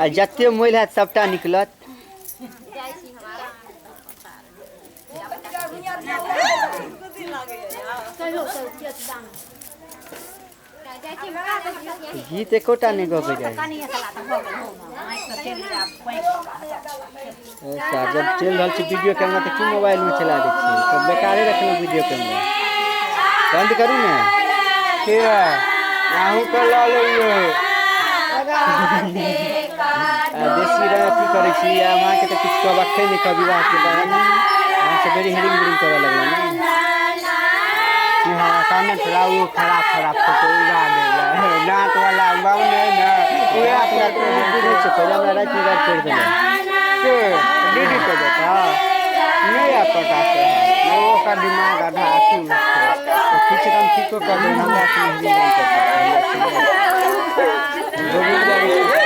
आ जते मैल हैत सबटा निकलत। गीत एकोटा नहि गबै जाइ। अच्छा, जब चलि रहल छै वीडियो कैमरा तऽ की मोबाइलमे चला दै छियै? तऽ बेकारे रखलहुँ वीडियो कैमरा। बन्द करू ने। के अहूँके लऽ लेलियै। आ बेसी अथी करै छी आ अहाँके तऽ किछु कहबाके नहि कहब। विवाहके बाद अहाँ सब बेरी हेरिंग बेरिंग करऽ लगलहुँ ने। हाँ, काने थोड़ा वो खराब खराब फोटो उड़ा देला दाँत वाला बाबू नहीं ना। उएह पूरा बुझै छै। पहिले हमरा रातिमे गारि पड़ि गेलै। के दीदी के बेटा नहीं आ पता से है ओकर दिमाग आधा अथी में छै। तऽ ठीक छै, तऽ हम ठीको कऽ देबै। हमरा कोनो हेरिंग बेरिंग करऽ।